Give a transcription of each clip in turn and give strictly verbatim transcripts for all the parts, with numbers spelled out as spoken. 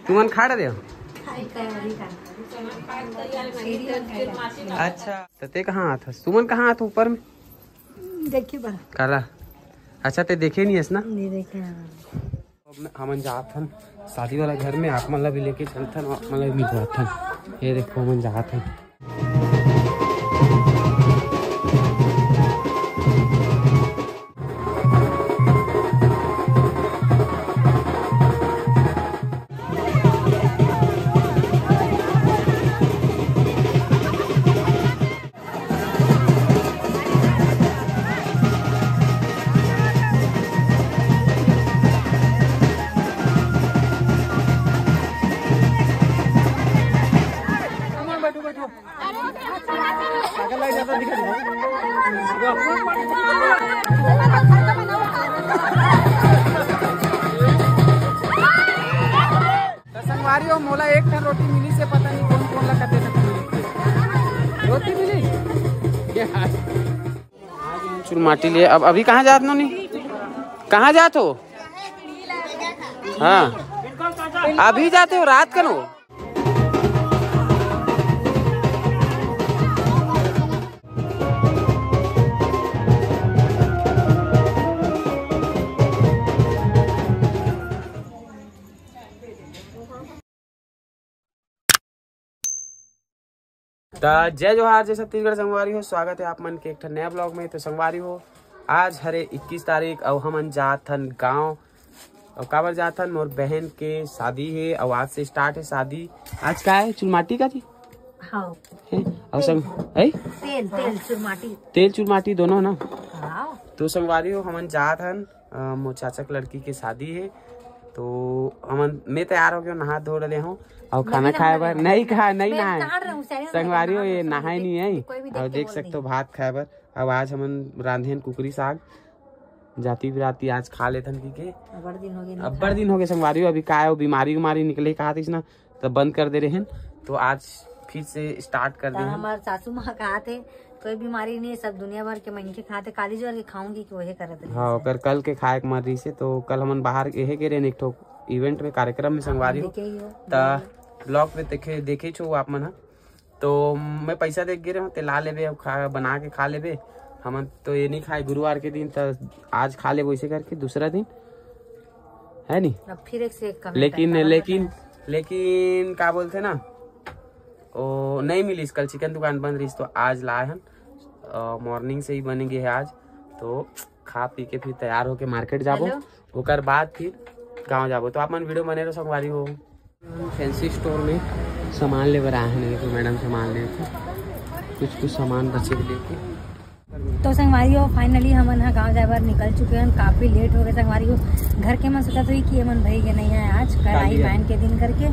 तुमन खा डरे हो? अच्छा, तो ते कहाँ आत हस? तुमन कहाँ आत हो? ऊपर में? देखे बर। काला? अच्छा, ते देखे नहीं हस ना? नहीं देखे, हाँ। अब हमन जात हन शादी वाला घर में, आप मन ला भी लेके चलथन, आप मन ला भी मिलवाथन। ये देखो, हमन जात हन। तो संगवारी हो, मोला एक ठन रोटी मिली से, पता नहीं कौन कौन ला कते तक मिली। रोटी मिली? ये आज चुलमाटी ले। अब अभी कहाँ जात नोनी? कहाँ जात हो? हाँ, अभी जाते हो, रात कनो? त जय जोहार, जय छत्तीसगढ़ संगवारी हो, स्वागत है आप मन के एक ठन नया ब्लॉग में। तो संगवारी हो, आज हरे इक्कीस तारीख, अउ हमन जात हन गाँव। अउ काबर जात हन? मोर बहन के शादी है, अउ आज से स्टार्ट है शादी। आज का है? चुलमाटी का जी? हाँ। है? अउ संग, है? तेल, तेल, चुलमाटी। तेल चुलमाटी दोनों ना? हाँ। तो संगवारी हो, हमन जात हन, अ, मोर चाचा के लड़की के शादी है, तो हमन, मैं तैयार हो गया, नहा धो डले हूँ, अउ खाना खाए बर नहीं खा, नहीं नहाए। संगवारी हो, ये नहाए नहीं है। अउ देख सकते हो भात खाए बर। अब आज हमन रांधेन कुकरी साग, जाति बिराती आज खा लेथन की के। अब्बड़ दिन हो गए, अब्बड़ दिन हो गए संगवारी हो। अभी का है, वो बीमारी उमारी निकले कहा थी ना, तो बंद कर दे रहे हैं। तो आज फिर से स्टार्ट कर दे हैं। हमार सासू माँ कहा थे, कोई बीमारी नहीं है, सब दुनिया भर के मनखे खाते, काली जोर के खाऊंगी कि वही करत रही हाँ, से। ओकर कल के खाए के मन रही से, तो कल हमन बाहर यही के रहे एक ठो इवेंट में, कार्यक्रम में संगवारी हो। त ब्लॉग में देखे, देखे छो आप मन ह। तो मैं पैसा दे गे रहे हूँ, ते ला लेबे, अब खा, बना के खा लेबे। हमन तो ये नहीं खाए गुरुवार के दिन, त आज खा लेबे वैसे करके दूसरा दिन, है नी? अब फिर एक से एक कमी लेकिन, पैदा लेकिन, होता है। लेकिन का बोलते ना, ओ नहीं मिलिस, कल चिकन दुकान बंद रहिस, तो आज लाए हन। अ, मॉर्निंग से ही बन गए है आज, तो खा पी के फिर तैयार होके मार्केट जाबो, हेलो। ओकर बाद फिर गाँव जाबो। तो आप मन वीडियो बने रहो संगवारी हो। फैंसी स्टोर में सामान ले बर आए हैं, देखो मैडम सामान लेके, कुछ कुछ सामान बचे के लेके। तो संगवारी हो, फाइनली हमन ह गाँव जाए बर निकल चुके हन। काफ़ी लेट हो गए संगवारी हो। घर के मन सोचत होही कि एमन भाई के नहीं आए आज, कढ़ाई काली है। बहन के दिन करके।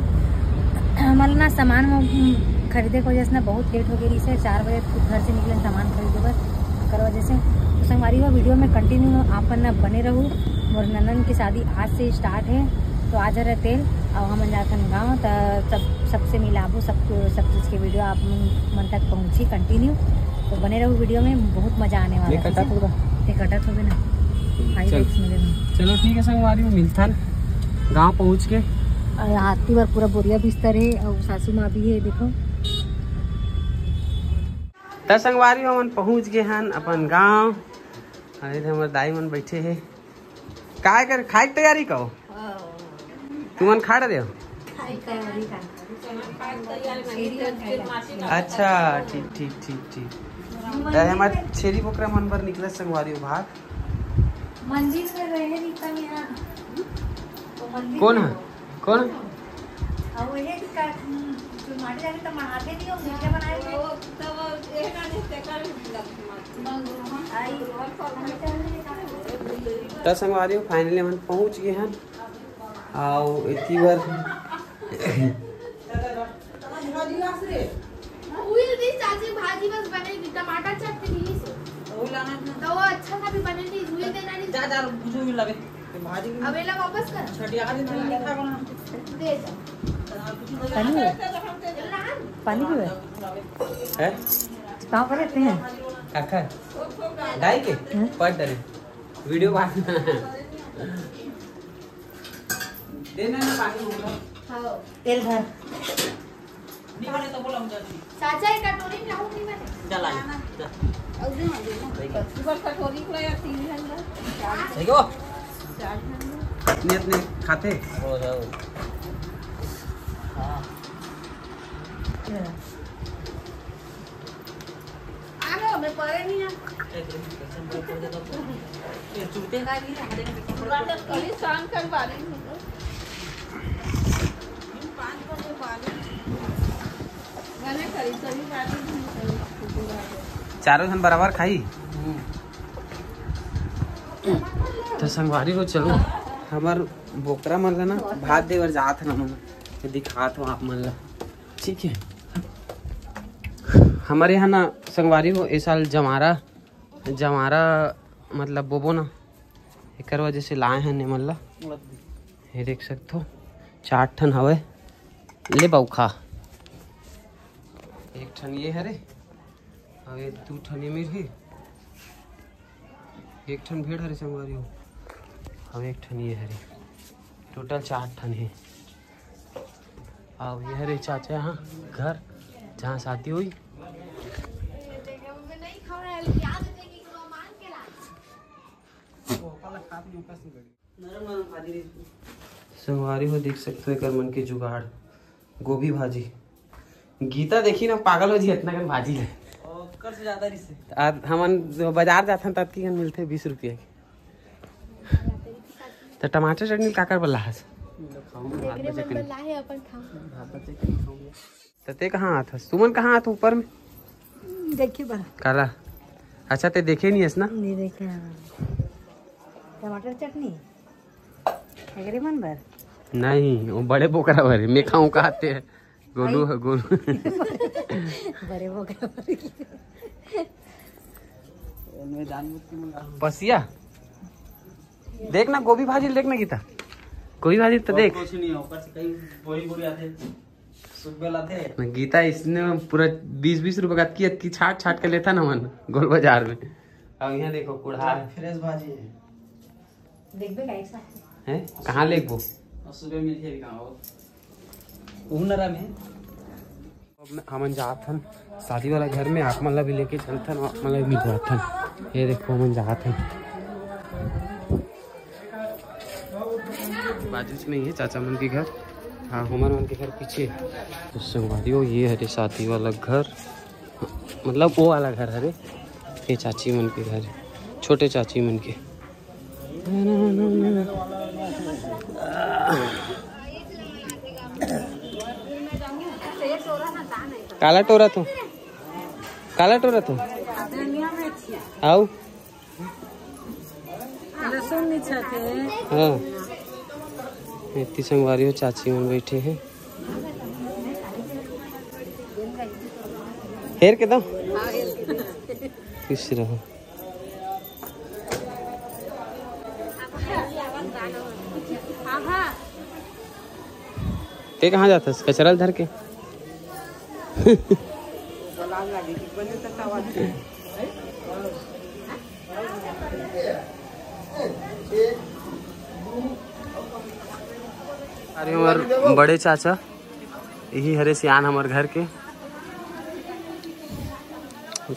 हमन ना सामान म, खरीदे के वजह से ना बहुत लेट हो गई रहिसे। चार बजे घर से निकले सामान खरीदे बर, ओकर वजह से। तो संगवारी हो, वीडियो में कंटिन्यू आप मन ना बने रहू। मोर ननन की शादी आज से स्टार्ट है, तो आज हरे तेल, अब हमन जाथन गाँव, त सब, सबसे मिलाबो, सब, सब चीज़ के वीडियो आप मन, मन तक पहुँची कंटिन्यू। तो बने रहू वीडियो में, बहुत मजा आने वाला है, ठीक है? ते कटत होबे ना, हाई चल। लाइट्स मिले ना। चलो ठीक है संगवारी हो, मिलथन गाँव पहुँच के। अउ आती बार पूरा बोरिया बिस्तर है, अउ सासू माँ भी है, देखो। त संगवारी हो, हमन पहुँच गए हन अपन गाँव। अरे, हमर दाई मन बैठे हे। काय कर, खाए के तैयारी कहो? तुमन खा रहे हो? खाए के तैयारी का। अच्छा, ठीक, ठीक, ठीक, ठीक। त हमार छेरी बोकरा मन बर निकला संगवारी हो भात। मंदिर में रहे नहीं तब यहाँ। तो मंदिर कौन में है? कौन? अब वो ये कि का, हम्म, जो माटी जाके तो मनाते नहीं हो, मीठे बनाए थे। वो, तो वो ये ना नहीं, ते कर लग माटी। आई। त संगवारी हो, finally हमन पहुंच गए हन। अउ एती बर उइल दी चाची, भाजी बस बनेगी, टमाटर चटनी नहीं से। वो लाना था। तो वो अच्छा सा भी बने नहीं, उइल देना नहीं। जा, जा, बुझू भी लगे। भाजी भी अब एला वापस कर। छठिया दिन में नहीं खा बना। दे जा। पानी है? पानी भी है? हैं? कहाँ पर रहते हैं? काका? दाई के? हैं? पढ़ डरे। वीडियो बात। दे ना, ना, पानी होगा। तेल धर। नहीं बने तो बोला हम जाती। चाचा, एक कटोरी में लाओ, नहीं बने। चल आ जा, जा। और दे, दे ना। ठीक है। बस कटोरी को या तीन जन का। ठीक हो? चार जन का। इतने, इतने खाते? हो जाओ। हाँ। आ गए, मैं परे नहीं आ। अभी शाम तक बारिश होगा। पाँच बजे बारिश। मैंने करी, सभी बारिश नहीं करी। चारों झन बराबर खाई। तो संगवारी हो, चलो, हमर बोकरा मन ला ना भात दे बर जात हन हमन, दिखात हो आप मन ला। ठीक है, हमर यहाँ ना संगवारी हो, ए साल जमारा, जमारा मतलब बोबो ना, एकर वजह से लाए हन एमन ला। ये देख सकथो, चार ठन हवय, ले बाऊ खा। एक ठन ये हरे, अउ ये दू ठन ये मेर हे, एक ठन भेड़ हरे संगवारी हो, अउ एक ठन ये हरे, टोटल चार ठन हे। अउ ये हरे चाचा यहाँ घर, जहाँ शादी हुई। संगवारी हो, देख सकते हो एकर मन के जुगाड़, गोभी भाजी। गीता देखी ना, पागल हो जी, इतना कन भाजी ले। ओकर से ज्यादा रिसे। आज हमन जो बाजार जाथन, ततकी कन मिलथे बीस रुपया के। तो टमाटर चटनी काकर बल्ला हस? खाऊंगा, भात एकरे बचे मन के बर नहीं। लाहे, अपन खाऊं। भात बचे के नहीं खाऊंगा। तो ते कहाँ आत हस? तुमन कहाँ आत हो ऊपर में? देखे बर। काला? अच्छा, ते देखे नहीं हस ना? नहीं देखे, हाँ। टमाटर चटनी? एकरे मन बर? नहीं, वो बड़े बोकरा बर हे, मैं खाऊं कहते हैं। गोलू है, गोलू। बड़े बोकरा बर। पसिया। देख ना, गोभी भाजी देख ना, गीता। गोभी भाजी तो देख। कुछ नहीं है, ऊपर से कई बोरी बोरी आते। सुबह लाते। गीता इसने पूरा बीस बीस रुपए का अतकी, अतकी छाट छाट के लेथन हमन गोल बाजार में। अब यहाँ देखो, कुढ़ार। फ्रेश भाजी है। देखबे का एक साथ। हैं? कहाँ लेगबो? और सुबह मिलके भी कहाँ हो? उहू नरा में। अब हमन जात हन शादी वाला घर में, आप मन ला भी लेके चलथन, आप मन ला भी मिलवाथन। ये देखो, हमन जात हन। बाजू में ही है चाचा मन के घर। हाँ, हमर मन के घर पीछे। तो संगवारी हो, ये हरे शादी वाला घर, मतलब वो वाला घर हरे, ये चाची मन के घर, छोटे चाची मन के। काला टोरा तो, काला टोरा तो। आओ। लहसुन नहीं छाते। हाँ। इतनी संगवारी हो, चाची मन बैठे हैं। हेर के दो। खुश रहो। ते कहाँ जाथस? कचरा ल धर के। अरे, हमर बड़े चाचा, यही हरे सियान हमर घर के।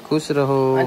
खुश रहो।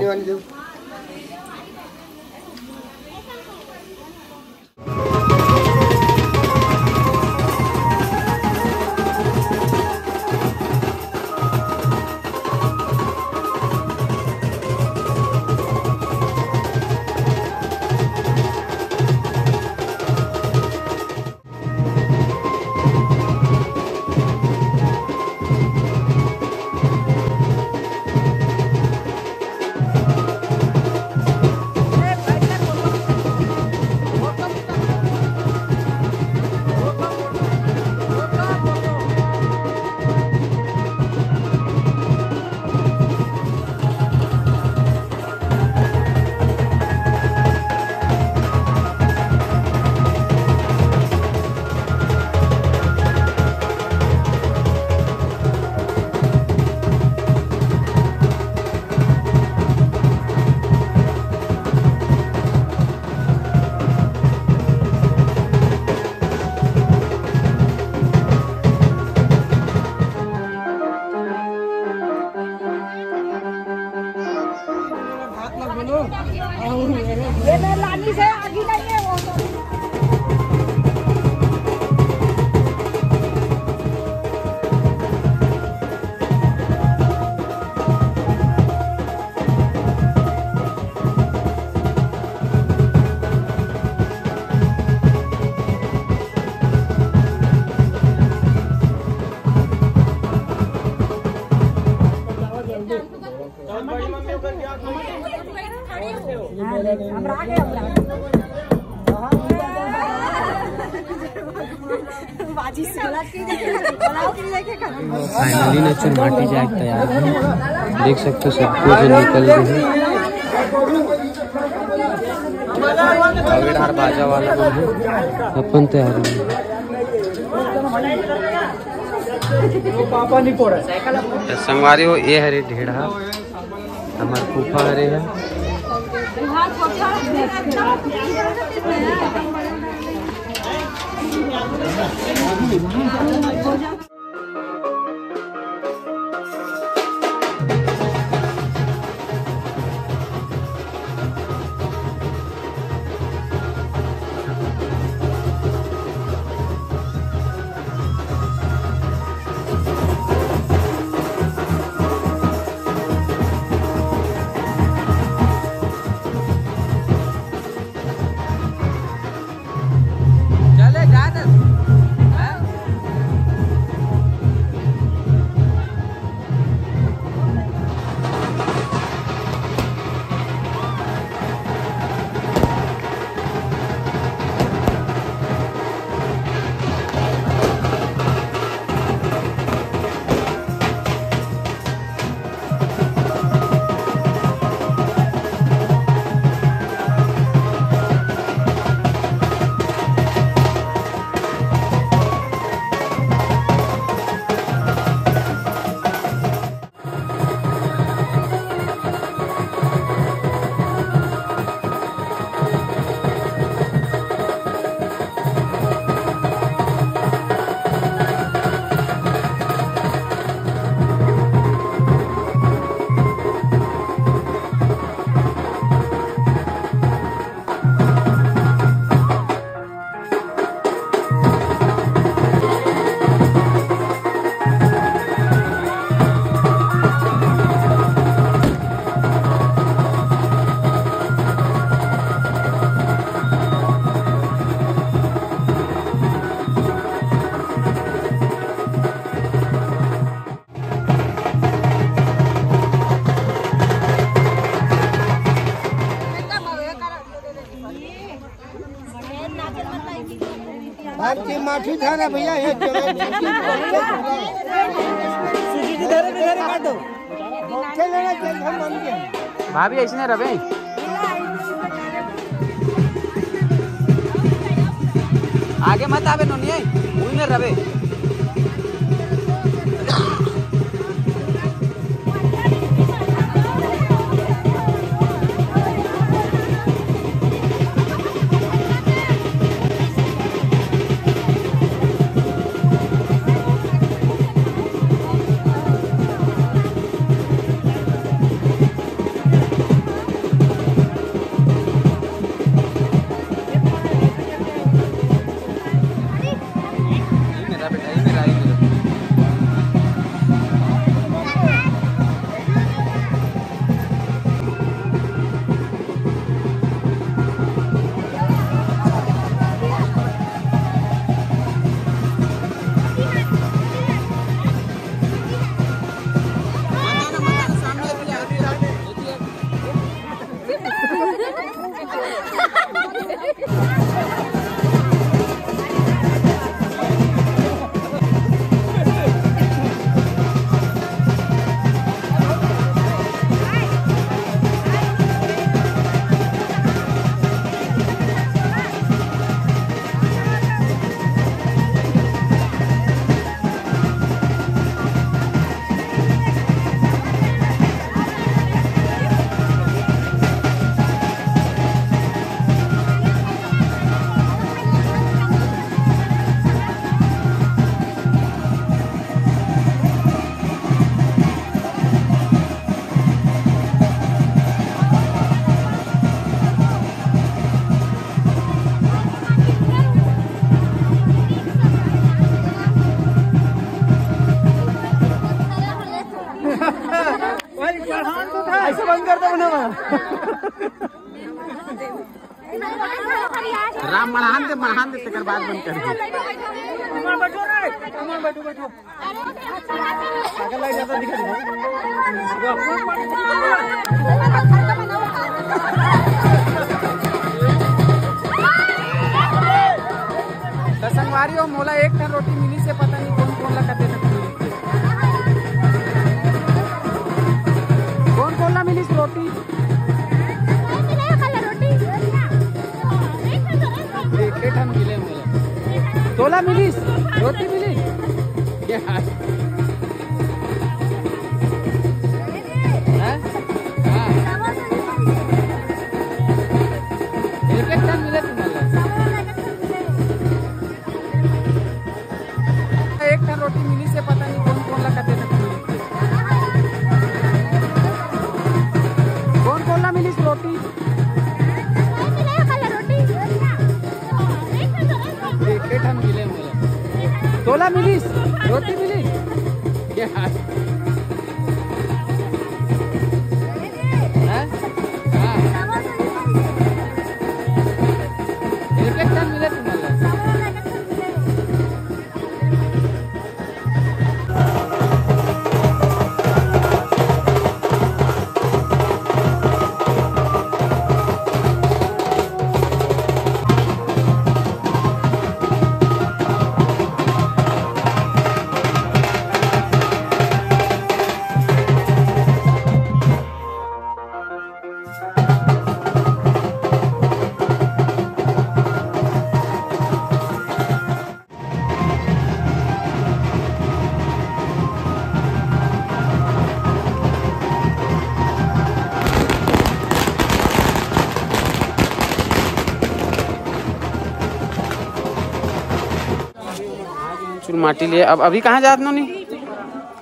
फाइनली ना चुरमाटी जाए के तैयार हे। देख सकते हो, सब कुछ निकल गए हे। अभी डार बाजा वाला मन हे, अपन तैयारी में। तो संगवारी हो, ये हरे ढेड़हा। हमर फूफा हरे ह। चले जा दस। आपकी माठी धारा भैया, ये चलो। भाभी, ऐसे नहीं रहे। आगे मत आवे नोनिए, उही में रहे। भाई, प्रधान तो था। ऐसे बंद कर दो ना। राम मढ़ान दे, मढ़ान दे, तेकर बाद बंद कर दे। कुमार बैठो रे, कुमार बैठो, बैठो। अगर लाइट ज्यादा दिखा दे। त संगवारी हो, मोला एक ठन रोटी मिली से पता नहीं कौन मिलिस, रोटी मिलिस। ये हाथ। हैं? हाँ। एक एक ठन मिले तुम्हारे। एक ठन रोटी मिलिस हे, पता नहीं कौन कौन ला कते तक मिलिस हे। कौन कौन ला मिलिस रोटी? एक ठन मिले मोला। तोला मिलिस? रोटी मिलिस? ये हाथ। हैं? हाँ। एक एक ठन मिले तुम्हारे। चुल माटी लिए। अब अभी कहाँ जात नोनी?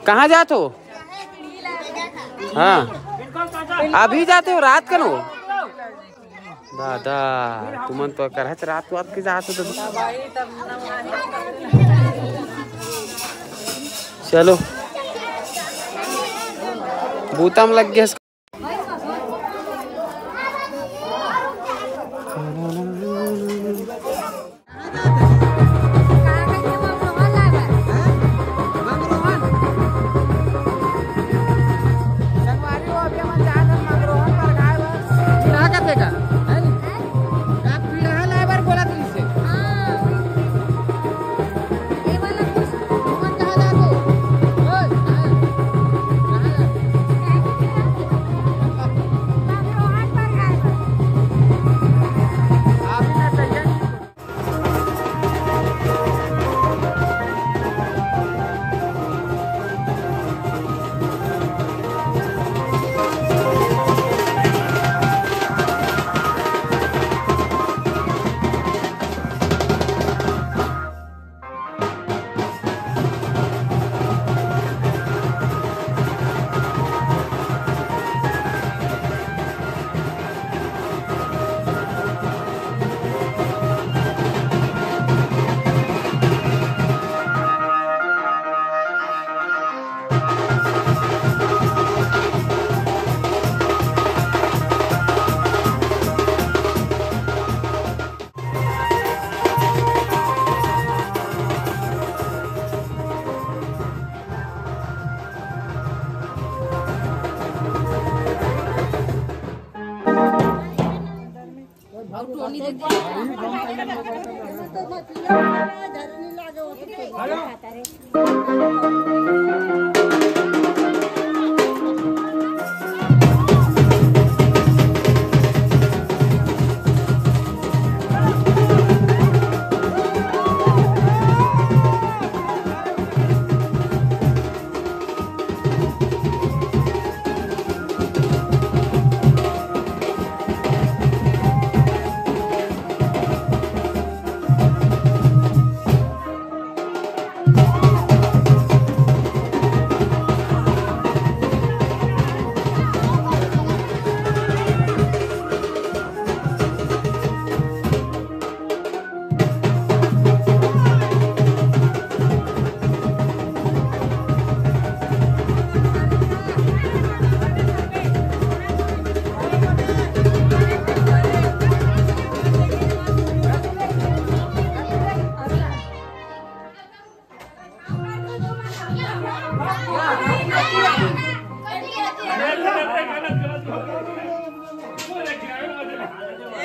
कहाँ जात हो? हाँ, अभी जाते हो, रात कन हो? दादा, तुमन तो करहच रात वात के जात हो तो। चलो, बूता म लग गया। संगवारी हो, अभी हमन जात हन मंगरोहन पर गाय बर। चिन्हा कते का, है नी? का पीढ़ा लाए बर बोलत रहिस हे? हाँ। ये वाला कुछ तुमन कहाँ जात हो? ओए, कहाँ? कहाँ जात हो? मंगरोहन पर गाय बर। अभी ना चाहिए।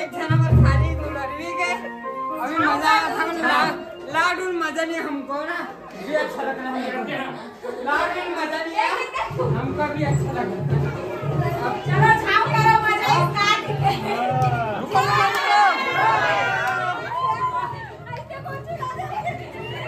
एक झन हमर खाली दुलरवी के अभी मजा आत हे, ला-, लाडू में मजा नहीं हमको ना, ये अच्छा लग रहा है। लाडू में मजा नहीं है, हमको भी अच्छा लग रहा है। अब चलो छाव करो, मजा start। रुको, रुको, रुको। ऐसे कौन सी बात है?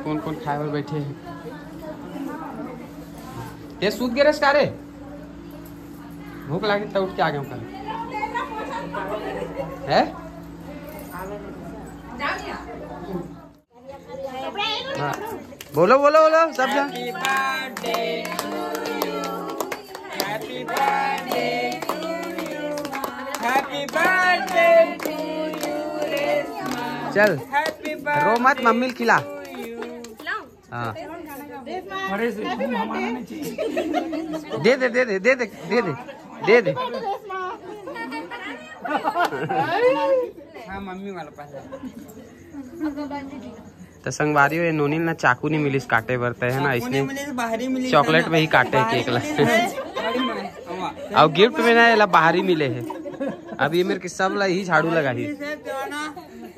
कौन कौन खाए बर बैठे हे? ये सूत गे रहे का रे? भूख लागे त उठ के आ गए हैं। हाँ। बोलो, बोलो, बोलो, सब जन। Happy birthday to you. Happy birthday to you, Reshma. चल, Happy birthday रो मत, मम्मी ल खिला। To you। हाँ। अरे से, हमारा नहीं चाहिए। दे दे, दे दे, दे दे, दे दे, दे दे। हाँ, मम्मी वाला पहले। त संगवारी हो, ये नोनी ल ना चाकू नहीं मिलिस काटे बर, त है ना, चाकू इसने नहीं मिलिस, बाहरी मिलिस, चॉकलेट है ना? में ही काटे बाहरी केक ला। मिलिस है। बड़ी माँ, हवा। अउ गिफ्ट में ना एला बाहरी मिले हे। अब ये मेर के सब ला ही झाड़ू लगाही। मिलिस है, तो ना,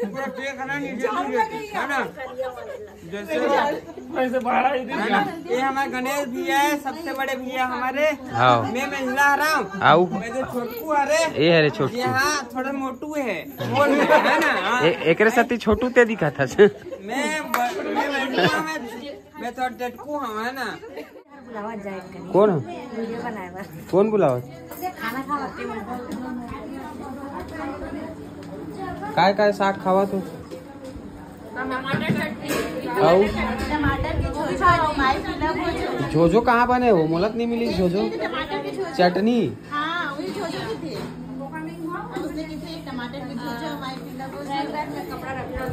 पूरा केक है ना, नीचे गिर गया, है ना? जैसे वैसे बाहर आई थी है ना? क्या? ये हमारे गणेश भैया है, सबसे बड़े भैया हमारे। हाँ। मैं मंझला हराम। आऊ। मैं जो छोटकू हरे। ये हरे छोटकू। ये हाँ, थोड़ा मोटू है। मोट है ना? हाँ। ए-, एकरे साथी छोटू ते दिखा था। मैं ब-, मैं मंझला हूँ, मैं, मैं थोड़ा टटकू हूँ, है ना? बुलावा जाए कहीं। कौन है? वीडियो बनाए बर। कौन बुलावा? खाना खावा। काय काय साग खावा तो? अउ? टमाटर की झोझो, माई पीला भोजो। झोझो कहाँ बने हो? मोलक नहीं मिली झोझो। टमाटर की झोझो। चटनी। हाँ, वही झोझो की थी। उसने की थी टमाटर की झोझो, माई पीला भोजो। कपड़ा रखा।